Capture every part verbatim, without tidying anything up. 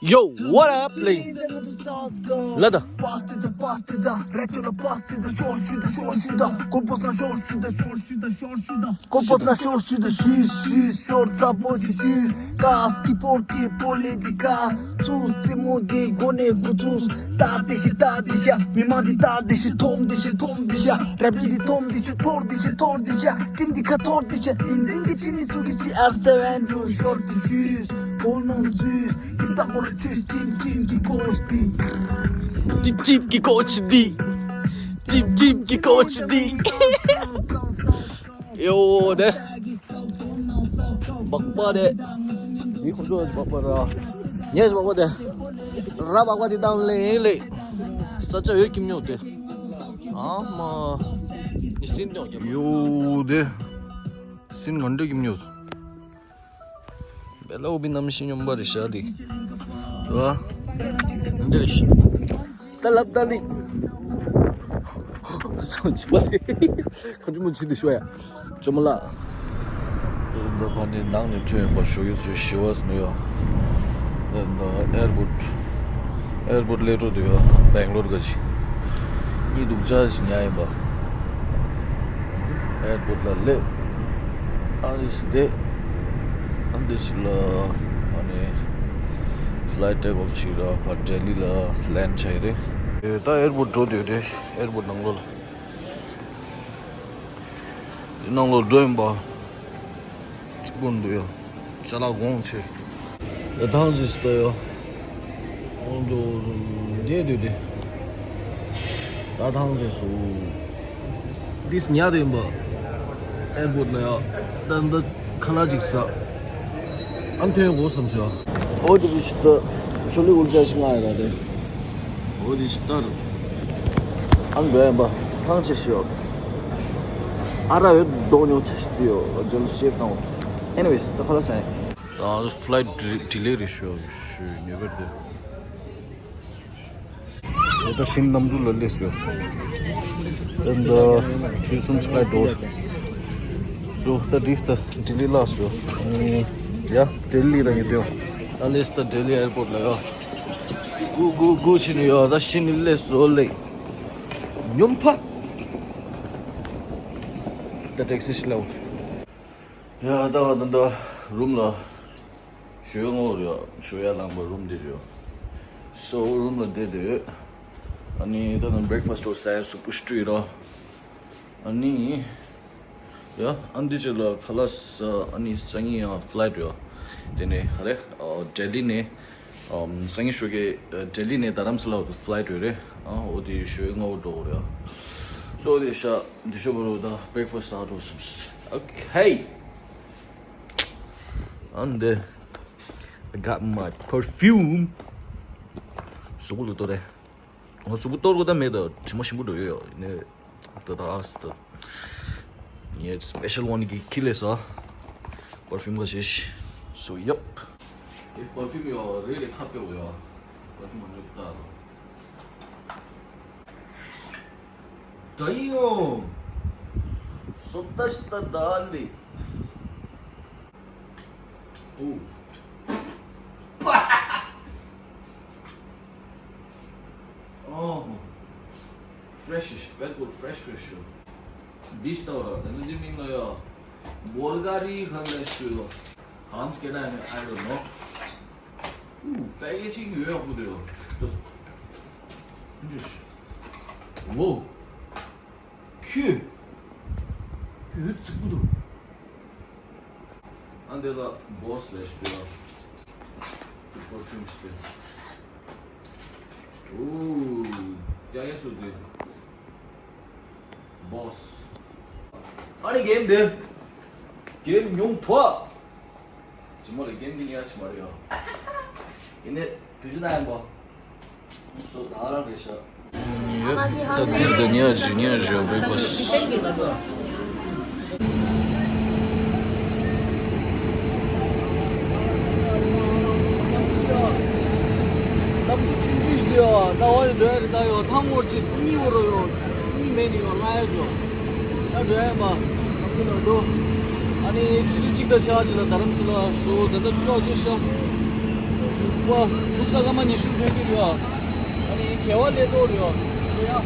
Yo, what up, play? Lada. Pass to the, pass to the, regular pass to the, short to the, short to the, corpus na short to the, short to the, short to the, corpus na short to the, shoes, shoes, short support, shoes, gas, keep on, keep on, let the gas, tsu, tsi, mo, de, go, ne, go, tsu, ta, de, shi, ta, de, sha, mi, ma, di, ta, de, shi, tom, de, shi, tom, de, sha, rap, di, tom, de, shi, tor, de, shi, tor, de, sha, tim, di, ka, tor, de, sha, in, zing, di, chin, su, di, si, ar, seven, two, short, shoes, all, no, shoes. ཅིབ་ཅིབ་ཀྱི་ཀོ་ཆི་འདི། ཅིབ་ཅིབ་ཀྱི་ཀོ་ཆི་འདི། ཡོ་དེ། སྦག་སྦག་དེ། མི་ཁོང་ཚོ་སྦག་སྦག་ར། ངས་སྦག་སྦག་དེ། ར་སྦག་སྦག་དེ་བཏང་ལེ་ལེ། ས་ཆ་ཡོད་ཀྱི་མྱོང་དེ། ཨ་མ། ནི་སིན་མྱོང་ཀྱི། ཡོ་དེ། སིན་ངན་འདྲ་ཀྱི་མྱོང་། བེ་ལ་འོ་བི་ནམ་ཤི་སྙོམས་པ་རེ་ཤ་དི། ཨ། འདི་རེ་ཤི། ད་ལབ་ད་ལི། ཚོ་ཅི་པ་ལི། ཁ་ཅུ་མོ་ཅི་དི་ཤོ་ཡ། ཅོ་མ་ལ། འདི་ཕ་ནི་ནང་ནས་ཐོན་པ་ཞོ་ཡུ་ཚོ་ཤི་བ་སི་ནུ་ཡོ། འདི་ཨེར་པོར་ཊི། ཨེར་པོར་ཊི་ལེ་འགྲོ་དུ་ཡོ། སྦེང་ལོར་ག་ཅི། གཉིད་སྡུག་ཅག་ཅིག་ཉལ་ཡིན་པ། ཨེར་པོར་ཊི་ལ་སླེབས། ཨ་རིས་བསྡད། ཨ་འདི་ཞིག་ལ་ཨ་ནི་ཕི་ལའེ་ཊི་ཊེག་ཨོཕ་བྱས་ར་ཕར་ལྡི་ལི་ལ་ལེན་ཌི་བྱས་རེད། ད་ཨེར་པོར་ཊི་འགྲོ་འདོད་རེད། ཨེར་པོར་ཊི་ནང་ལོགས་ལ། འདི་ནང་ལོགས་འགྲོ་ཡིན་པ། གཅིག་པོ་འདུག་ཡ། ཅ་ལག་གོང་ཆེ། ད་ཐང་ཅིག་ལྟ་ཡ། ཁོང་ཚོ་བསྡད་འདུག་སྟེ། ད་ཐང་ཅིག་སུ། འདིས་ཉལ་དུ་ཡིན་པ། ཨེར་པོར་ཊི་ལ་ཡ། ད་འདི་ཁ་ལག་ཅིག་ཟ། ཨ་ཐོན་དགོས་བསམ་སོང་ཡ། ཨོ་དེ་རུ་ཞིག་ད། ཆོ་ལི་འུར་ཅག་ཞིག་ང་ཡ་ར་དེ། ཨོ་དེ་ཞིག་ད་རུ། ཨ་འདྲ་ཡིན་པ། ཐང་ཅིག་ཞིག་ཡོད། ཨ་ར་ཡོད་རྡོག་ཉོ་ཆ་ཞིག་དུ་ཡོད། ཇོན་ཤེབ་དང་། Anyways ད་ཁ་ལག་ཟ་ཡིན། ད་ཕི་ལའེ་ཊི་ཌི་ལེ་རེད་ཤོ་ཤོ་ཉེ་བར་དུ། ད་ཤིན་གནམ་གྲུ་ལ་སླེབས་སོང་། ད་ད་དུས་གསུམ་ཕི་ལའེ་ཊི་འགྲོ། ཙོ་ད་འགྲིག་ད་ལྡི་ལི་ལ་སོང་། ཡ་ལྡི་ལི་ར་ཡོད་དོ། ད་སླེབས་ད་ལྡི་ལི་ཨེར་པོར་ཊི་ལ་ཡ། གུ་གུ་གུ་ཕྱིན་ཡོད། ད་ཤིན་སླེབས་སོང་ལེ། ཉོམ་ཕ། ད་ཊེག་སི་ཤི་ལའོ། ཡ་ད་ད་ད་རུམ་ལ། ཞོ་ཡ་ངོ་རེད། ཞོ་ཡ་ལངས་པ་རུམ་འདི་རེད། སོ་རུམ་ལ་བསྡད་དེ། ཨ་ནི་ད་ནང་བྷི་རེག་ཕ་སི་ཊི་འོ་ཟ་ཡ་སུ་པུ་ཤི་ཊི་ར། ཨ་ནི། ཡ་ཨ་འདི་ཅི་ལ་ཁ་ལག་ཟ། ཨ་ནི་སང་ཉིན་ཡང་ཕི་ལའེ་ཊི་རེད། དེ་ནས་ག་རེ། ལྡི་ལི་ནས། ཨམ། སང་ཉིན་ཞོགས་ཀས་ལྡི་ལི་ནས་རྡ་རམ་ས་ལ་ཕི་ལའེ་ཊི་ཡོད་རེད། ཨ་འོ་དེ་ཞོགས་སྔ་པོ་འགྲོ་དགོས་རེད། སོ་དེ་ཤ་འདི་ཤོ་བ་རུ་ད་བྷི་རེག་ཕ་སི་ཊི་ཟ་འགྲོ་སོང་། Okay. And uh, I got my perfume. གཟུགས་པོ་ལ་གཏོར་རེད། ང་གཟུགས་པོ་གཏོར་དགོས་ད་མེད་ད། དྲི་མ་ཞིམ་པོ་འགྲོ་ཡོད་ཡོད་ནས། ད་ད་ཨ་སི་ད། ངས་སི་པེ་ཤལ་ཝན་གྱི་ཁྱི་ལས་ས། པར་ཕིའུམ་ག་ཞེས། So yep. ཨེ་པར་ཕིའུམ་ཡོད་རེད་ལས་ཁ་པེ་ཡོད། པར་ཕིའུམ་མ་ཉོས་ད་རོ། Damn. སོ་ད་ཤི་ད་ད་ལེ། ཨོ། ཨོ། ཕི་རེཤ་ཤི། བེད་ཀོལ་ཕི་རེཤ་ཕི་རེཤ་ཤི། འདི་ལྟ་བ་ར། ད་ནི་འདི་མིང་ལ་ཡ། བོལ་ག་རི་ག་ལ་ཞུ་ཡོ། གང་སྐད་ན་ནི་I don't know. ཨུ། པེ་ཀེ་ཇིང་ཡོད་ཡག་པོ་འདུག་ཡོ། འདི། འདི། ཝོ། ཁྱོད། ཁྱོད་ཙིག་པོ་འདུག་ཨ་འདི་ལ་བོ་སི་ལས་ཞུ་ཡ། པར་ཕིའུམ་ཞུ། ཨུ། རྒྱ་ཡ་སུ་འདི། བོ་སི། ཨ་ནི་གེམ་འདི། གེམ་ཉུང་བ། ཇི་མོ་རེ་གེམ་འདི་ཉག་ཆི་མ་རེད་ཡ། ཡིན་ནའི་བུ་ཆུ་ན་ཡིན་པ། སོ་ད་རང་རེད་ཤག་ཡོད། ད་འདིར་ད་ཉག་ཇི་ཉག་ཇི་བེ་བ་སི། ནམ་དུ་ཆུང་ཆུང་ཞིག་ཡོད། ད་བ་ཡི་འགྲོ་ཡ་རེད། ད་ཡོད་ཐང་མོར་ཅིག་སུ་གཉིས་བོ་རོ་ཡོད། གཉིས་མེད་ནི་ཡོད་ལ་ཡ་ཇོ། ད་འགྲོ་ཡ་མ། ནམ་དུ་ལ་འགྲོ། ཨ་ནི་ཆུ་ཚོད་གཅིག་དང་ཕྱེད་ཀ་ཅིག་ལ་རྡ་རམ་ས་ལ་སོ། ད་ལྟ་ཆུ་ཚོད་ཅིག་ཤ། ཚུགས་པ་ཚུགས་ད་སྐར་མ་ཉི་ཤུ་ཐོན་གྱི་རེད་ཨ། ཨ་ནི་གེ་བ་ལས་ཏོག་རེད་ཨ། ཨ།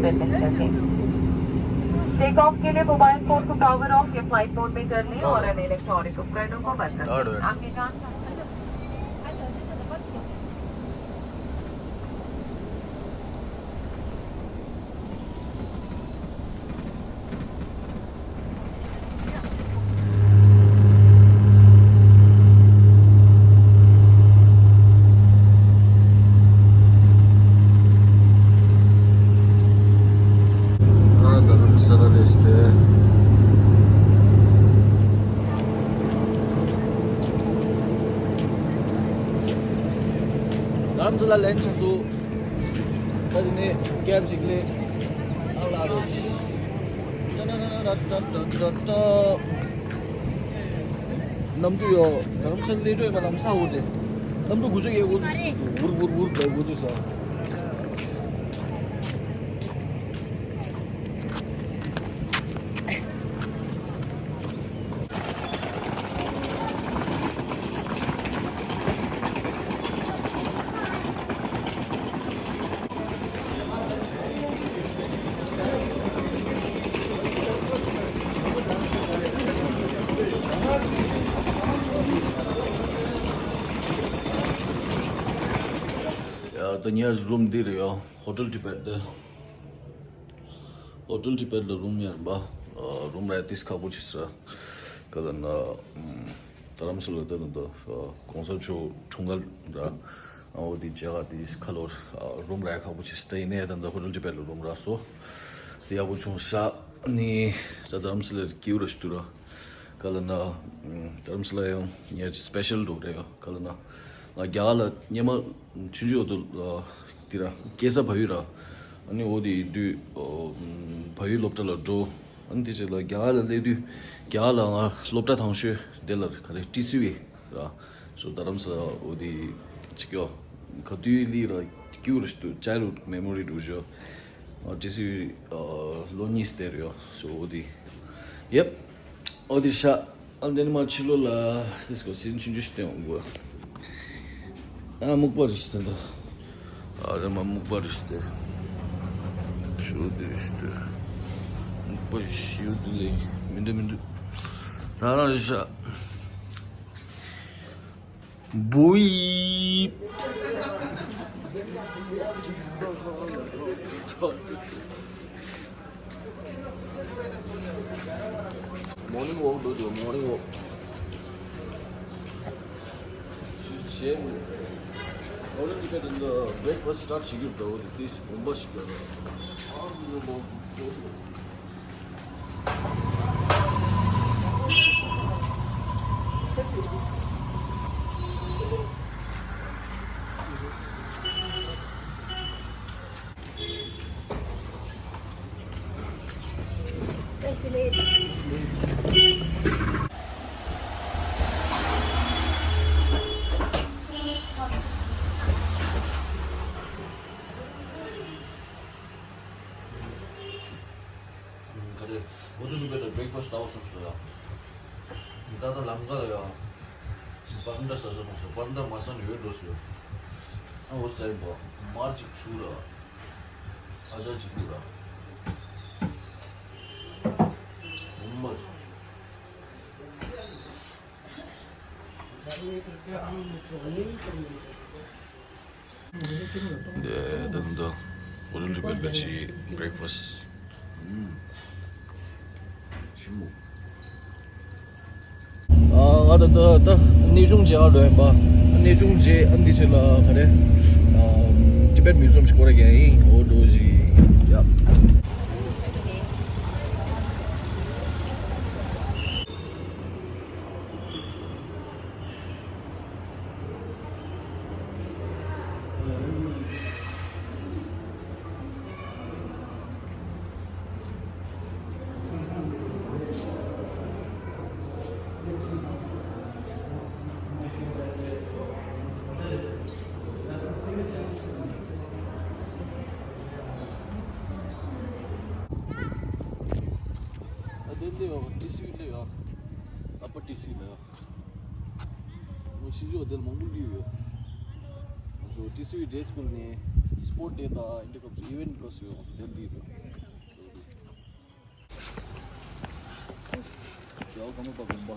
पैसेंजर थे। Take off के लिए mobile phone को power of या flight mode में कर लें और अन्य इलेक्ट्रॉनिक उपकरणों को बंद रखें। आपकी जान का ཨ། རྡ་རམ་ས་ལ་ལས་ཏེ། རྡ་རམ་ས་ལ་ལན་ཆགས་སོང་། ད་དེ་ནས་ཀེབ་ཞིག་ལས། ཨ་ལ་རེད། གནམ་གྲུ་ཡོད། རྡ་རམ་ས་ལ་སླེབས་འགྲོ་ཡོད་པ་ལམ་སང་འུར་ཏེ། གནམ་གྲུ་འགུལ་ཆ་ཡོད་འུར་འུར་འུར་འུར་འུར་འུར་ཟེར། ཡ། ད་ངའི་རུམ་འདི་རེད་ཡ། ཧོ་ཊེལ་ཊི་བེཊ་དེ། ཧོ་ཊེལ་ཊི་བེཊ་ལ་རུམ་ཡར་འབའ། རུམ་ར་ཏིས་ཁག་པོ་ཆེ་ས། ག་ལ་ན། རྡ་རམ་ས་ལ་དེ་ན་ད་གོང་ས་མཆོག་འཁྲུངས་སྐར་ར། འོ་དེ་བྱས་ག་དེ་ཁ་ལོར་རུམ་ར་ཁག་པོ་ཆེ་ས། ད་ཡིན་ནའི་ད་ད་ཧོ་ཊེལ་ཊི་བེཊ་ལ་རུམ་རག་སོང་། དེ་ཡག་པོ་བྱུང་ས། ནི་ད་རྡ་རམ་ས་ལ་སྐྱིད་པོ་ར་ཞིག་འདུག་ར། ག་ལ་ན། རྡ་རམ་ས་ལ་ཡང་ངའི་སི་པེ་ཤལ་འདུག་རེད་ཡ། ག་ལ་ན། ང་རྒྱ་གར་ལ་སྔོན་མ་ཆུང་ཆུང་འོག་ཏུ་དེ་ར་སྐྱེས་ས་བལ་ཡུལ་ར། ཨ་ནི་འོ་དེ་དུས་བལ་ཡུལ་སློབ་གྲྭ་ལ་འགྲོ། ཨ་ནི་དེ་རྗེས་ལ་རྒྱ་གར་ལ་སླེབས་དུས་རྒྱ་གར་ལ་ང་སློབ་གྲྭ་དང་ཤོས་དེ་ལ་ག་རེ་ཊི་སི་ཝི་ར། སོ་རྡ་རམ་ས་ལ་འོ་དེ་ཅིག་ཡོ། ག་དུས་ལི་ར་སྐྱིད་པོ་ར་ཞིག་འདུག་ཅའི་ལྷུཌ་མེ་མོ་རི་འདུག་ཞོ། ཊི་སི་ཝི་ལོ་གཉིས་སྟེར་ཡོ། སོ་འོ་དེ། ཡེབ། འོ་དེ་ཤ། ཨ་འདི་ནི་མ་ཕྱི་ལོ་ལ་སི་སྐོ་སི་ཆུང་ཆུང་ཞིག་སྟོན་འོང་གོ། ཨ་སྨུག་པ་རེད་ཤི་ད། ཨ་འདི་མ་སྨུག་པ་རེད་ཤི་ད། ཞུ་དེ་ཤི་ད། སྨུག་པ་ཞུ་དེ་ལས་མི་འདུག་མི་འདུག་ད་རང་རེད་ཤ། བུའི། Morning walk འགྲོ་འདུག Morning walk. བྱས་ནས་ཨོ་རེད་འདི་ག་དེ་འདྲ་breakfast start བྱེད་རྒྱུ་འདྲ་བོ་དེ་དེས་དགོངས་པ་ཞིག་རྒྱག་ར། ག་རེ། ཨོ་ཏོ་ལུ་པེ་ལ་བྷེག་ཕ་སི་ཟ་བ་སོང་ཟེར་ཡ། ད་ལྟ་ལམ་ཁ་ལ་ཡ། པར་འདྲ་ཟ་ཟ་མ་སོང་། པར་འདྲ་མ་ཟ་ནས་འོད་འགྲོ་ཟེར་ཡ། ཨ་འོ་ཟ་ཡིན་པ། མར་ཅིག་བྱུག་ར། ཨ་ཅག་ཅིག་བླུག་ར། འོ་མ། འདི་འདི་འདི་ཨོ་རེད་འདི་བེད་བེད་ཅི་བྷེག་ཕ་སི། ཨ་ང་ད་ད་ད་ནི་ཆུང་ཅེ་ཨ་ལོ་ཡིན་པ། གནས་ཆུང་རྗེས་ཨ་འདི་ཆེ་ལ་ག་རེ། ཨམ། Tibet Museum ཞིག་སྐོར་ར་རྒྱག་ཡིན། འོ་འགྲོ་ཞིག་ཡ། ཨ་དེ་ལས་ཡོད་ཏི་སི་ཝི་ལས་ཡོད། ཨ་པ་ཏི་སི་ཝི་ལས་ཡོད། ཨོ་ཤི་ཇོ་དེ་ལ་མང་པོ་ལུས་ཡོད། སོ་ཏི་སི་ཝི་ཌེ་སི་ཀུལ་ནས་སྤོར་ཊི་ཌེ་དང་ཨིན་ཌི་ཀབ་སུ་ཨི་ཝེན་ཊི་སྐབས་སུ་ཡོད་སོ་དེ་ལུས་ཡོད། ཡའོ་ཀ་མ་པ་དགོན་པ།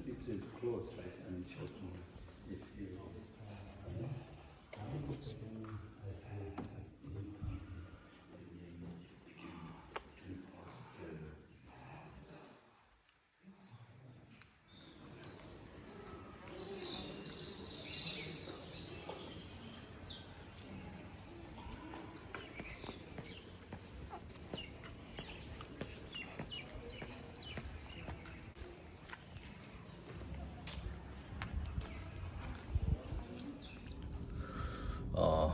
It's uh, close, right? I mean, short more. If you, ཨ།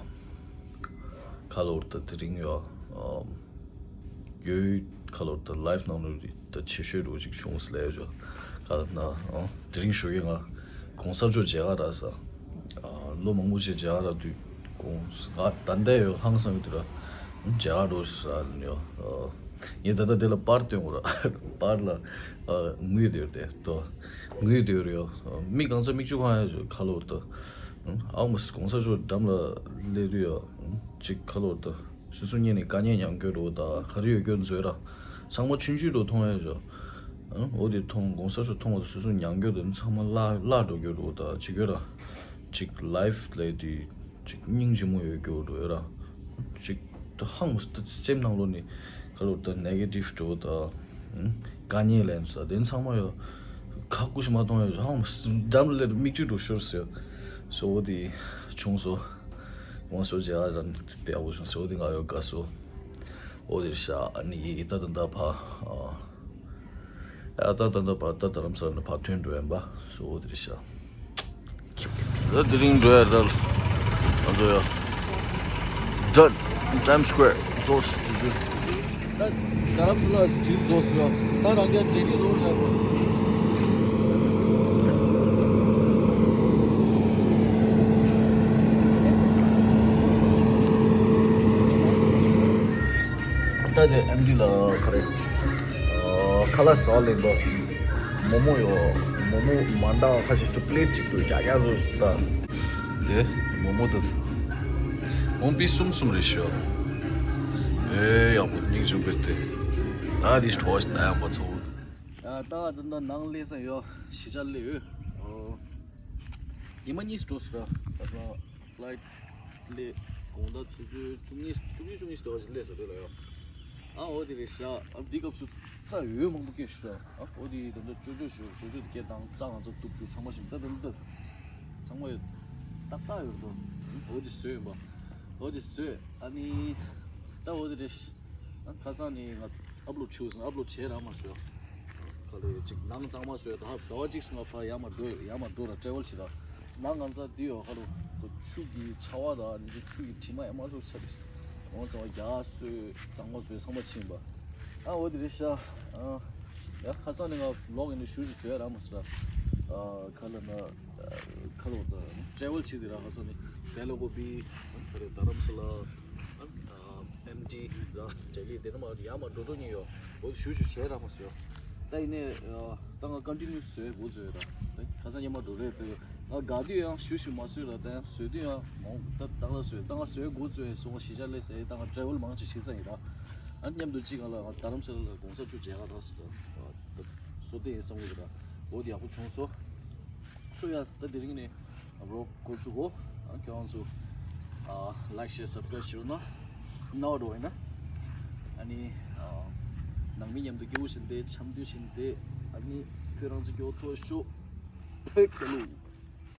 ཁ་ལོར་ད་དེ་རིང་ཡོད། ཨ། ཡོད་ཁ་ལོར་ད་ལའིབ་ནང་ལོགས་ད་ཆེ་ཤོས་རུ་ཅིག་བྱུང་སླེབས་ཡོད། ཁ་ལོར་ན་ཨ་དེ་རིང་ཞུ་གི་ང་གོང་ས་མཆོག་མཇལ་ག་རག་ས། ཨ། ལོ་མང་པོ་ཞིག་མཇལ་ག་རག་དུས་གོང་ང་ད་ལྟ་ཡོད་ཧང་སང་གི་དུས་ར་མཇལ་ག་འགྲོ་ཞིག་ས་ལ་ཡོད། ཨ། ངས་ད་ལྟ་དེ་ལ་པར་སྟོན་དགོས་ར། པར་ལ་ཨ་ངུས་དེ་ཡོད་དེ་ཏོ། ངུས་དེ་ཡོད་རེད་ཡོད། མི་གང་ས་མིག་ཆུ་ཁང་ཡ་ཁ་ལོར་ད། ཨ་མ་གོང་ས་མཆོག་འགྲམ་ལ་སླེབས་དུས་ཡོད། ཅིག་ཁ་ལོར་ད། སོ་སོ་གཉིས་ནས་དཀའ་ངལ་མྱངས་རྒྱུ་རོ་ད་ག་རེ་ཡོད་རྒྱུ་མཛོད་ར། ཚང་མ་ཆུང་ཆུང་རུ་མཐོང་ཡ་ཞོ། ཨང་། འོ་དེ་མཐོང་གོང་ས་མཆོག་མཐོང་བ་སོ་སོ་མྱངས་རྒྱུ་དེ་ཚང་མ་བརླག་བརླག་འགྲོ་རྒྱུ་རོ་ད་ཅིག་ཡོད་ར། ཅིག་ལའིབ་ལས་དེ་ཅིག་སྙིང་རྗེ་མོ་ཡོད་རྒྱུ་རོ་ཡོད་ར། ཅིག་ད་ཧང་མོ་ད་སེམས་ནང་ལོགས་ནས་ག་རོ་ད་ནེ་གེ་ཊིབ་འགྲོ་ད། ཨང་། དཀའ་ངལ་ལན་ས་དེ་ཚང་མ་ཡོད། ཁ་ཀུ་ཞིག་མ་མཐོང་ཡ་ཧང་མོ་འགྲམ་ལས་མིག་ཆུ་འགྲོ་ཤོར་ཟེར། སོ་འོ་དེ་བྱུང་སོ། ངོ་སོ་ཇ་རམ་པེ་ཨོ་ཤང་སོ་དེ་ང་ཡོད་ག་སོ། འོ་དེར་ཤ་ཨ་ནི་ཡི་ད་ད་ད་ཕ། ཨ་ད་ད་ད་ཕ་ད་ད་རམ་ས་ནི་ཕ་ཐོན་འགྲོ་ཡན་པ་སོ་འོ་དེར་ཤ། ད་དེ་རིང་འགྲོ་ཡ་ད་ང་ཚོ་ཡ། ད་Times Square་སོ་སོ། ད་རྡ་རམ་ས་ལ་དུས་རྫོགས་སོང་། ད་རང་རྒྱལ་འབྲས་ནི་ལོ་ལ་ད་དེ་ཨེམ་ཌི་ལ་ག་རེ། ཁ་ལག་ཟ་ལེན་པ། མོ་མོ་ཡོད། མོ་མོ་མ་འདྲ་ཁ་ཤས་ཏུ་པི་ལེ་ཊི་གཅིག་ཏུ་རྒྱ་རྒྱ་བཟོ་ད། དེ་མོ་མོ་ད། མོ་པི་གསུམ་གསུམ་རེ་ཤོད། ཨེ་ཡག་པོ་སྙིང་རྗེ་པོ་དེ། ད་དེ་ཁྲོ་ན་ཡང་པ་ཚོ། ད་ད་ད་ནང་སླེབས་ས་ཡོད་གཞིས་ཆགས་སླེབས་ཡོད། ཨོ། ཉི་མ་གཉིས་འགྲོ་སོང་ར། ད་ལྟ་ཕ་ལའིཊ་སླེབས་དགོང་དག་ཆུ་ཚོད་བཅུ་གཉིས་བཅུ་གཉིས་བཅུ་གཉིས་ཞིག་འདྲ་བ་ཞིག་སླེབས་ས་དེ་ལ་ཡོད། ཨ་འོ་དེ་རེད་ཤག་ཨ་འདི་སྐབས་སུ་རྩ་འོད་མང་པོ་སྐྱེས་ཤག་ཨ་འོ་དེ་ད་ལྟ་ཅོ་ཅོ་ཞུ་ཅོ་ཅོ་དེ་སྐད་བཏང་རྩ་ང་ཚོ་གཏུབ་བཅུག་ཚང་མ་ཞིག་ད་ད་ལྟ་ཚང་མ་ཡོད་ཏག་ཏག་ཡོད་དོ། འོ་དེ་བཟོས་ཡིན་པ། འོ་དེ་བཟོས་ཨ་ནི་ད་འོ་དེ་རེད། ཨ་ཁ་སང་ནས་ང་ཨབ་ལོཌ་བྱེད་དགོས་སོང་། ཨབ་ལོཌ་བྱས་རག་མ་སོང་། ག་ལེ་ཅིག་ནང་གཙང་མ་བཟོས་ད་ཟླ་བ་གཅིག་སོང་ང་ཕར་ཡར་མར་འགྲོ་ཡར་མར་འགྲོ་ར་ཊེ་རེ་ཝལ་བྱེད་ད། ནང་ང་ཚ་འདི་ཡོད་ཧ་ལོ། ཆུ་གི་ཆར་པ་དང་ནི་ཆུ་གི་དྲི་མ་ཡང་མ་ལོག་ཆ་རེ། འོང་ཚ་བ་རྒྱ་སོས་གཙང་མ་བཟོས་ཚང་མ་ཕྱིན་པ། ཨ་འོ་དེ་རེད་ཤག་ཨ་ཡ་ཁ་སང་ནས་ང་ལོག་ཡིན་ནི་ཞུ་ཞུ་བཟོས་རག་མ་སོང་། ཨ་ཁ་ལ་ན་ཁ་ལོ་ད་ཊེ་ཝལ་བྱེད་དེ་ར་ཧ་ས་ནི་བེ་ལ་ཀོ་བི་ད་རེ་རྡ་རམ་ས་ལ་ཨེམ་ཊི་ར་ཌེ་ལི་དེ་ནི་མ་ཡ་མ་འགྲོ་འགྲོ་ཉིན་ཡོ། འོ་ཞུ་ཞུ་བྱས་ར་མ་སོ། ད་ཡིན་ནས་ད་ང་ཀོན་ཊི་ནིའུ་བཟོས་འགོ་བཟོས་ར། ད་ཁ་སང་ཉི་མ་འགྲོ་རེད་དེ། ང་དགའ་དུས་ཡང་ཞུ་ཞུ་མ་བཟོས་ར། ད་ཡང་བཟོས་དུས་ཡང་མང་ད་ད་ང་བཟོས་ད་ང་བཟོས་འགོ་བཟོས་སོང་ང་གཞིས་ཆགས་ལས་ཟེར་ད་ང་ཊེ་ཝལ་མང་ཆེ་བྱེད་ས་ཡིན་ར། ཨ་མཉམ་དུ་གཅིག་ག་ལ་ང་རྡ་རམ་ས་ལ་ལ་གོང་ས་མཆོག་མཇལ་ཁ་རག་སོང་། བཟོ་དེ་ཡིན་བསམ་གི་ར། འོ་དེ་ཡག་པོ་བྱུང་སོང་། སོ་ཡ་ད་དེ་རིང་ནས་ཨ་བི་ལོག་འགོ་བཙུགས་གོ། ཨ་ཁྱེད་རང་ཚོ་ཨ་ལའིཀ་ཤེར་སབ་སི་ཀ་རའིབ་བྱེད་རོགས་གནང་། ནོར་བ་ཡིན་ན། ཨ་ནི་ཨ་ནང་མི་མཉམ་དུ་སྐྱིད་པོ་བྱེད་དེ་འཆམ་མཐུན་བྱེད་དེ། ཨ་ནི་ཁྱོད་རང་ཚོ་སྐྱིད་པོ་ཐོག་ཤོག་ཕེབས་ཀ་ལུ།